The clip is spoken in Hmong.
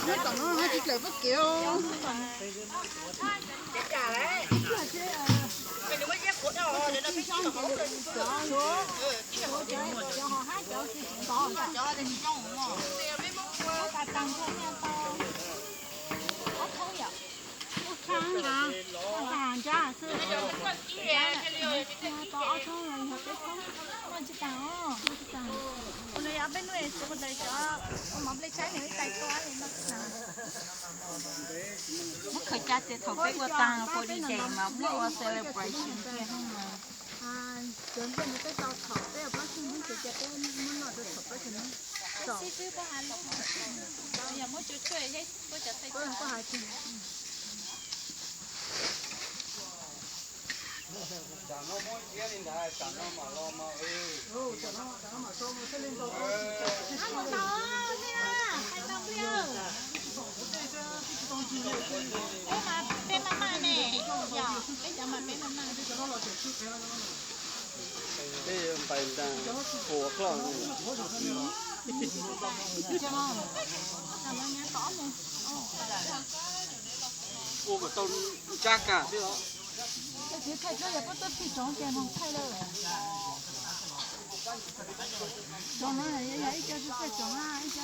Nyob tom no tsis tawm pab kev. Ob thoob yom, ob thoob na, ntsa xwb. Tau ob thoob no yog peb thoob, noj tsis tas os, noj tsis tas. Ua no yog peb nuj xwb ua ntawd cov ua mov nplej tshaib nws ib tais tua li no xwb na. Muab khaws caj ces thaum peb ua tag pua li ces mas muab ua celebration thiab mas. Cov nplej no peb tau thaum peb ua plaub tsib hnub ces cia peb muab noj rau thaum plaub tsib hnub. Xib fwb poj hav lub, yog muab cua tshuaj thiab poj cov thaij poj hav. Peb mas peb maj maj ne, yog peb cov mas peb maj maj. Peb yuav ntais nta ua qloj. Ua kom tau ntsab kag thiab os. Txiv thaij koj yog pab tuaj txhij tsoov ces moog thaij lawm. Tsoov no yog ib co txhij tsoov na, ib co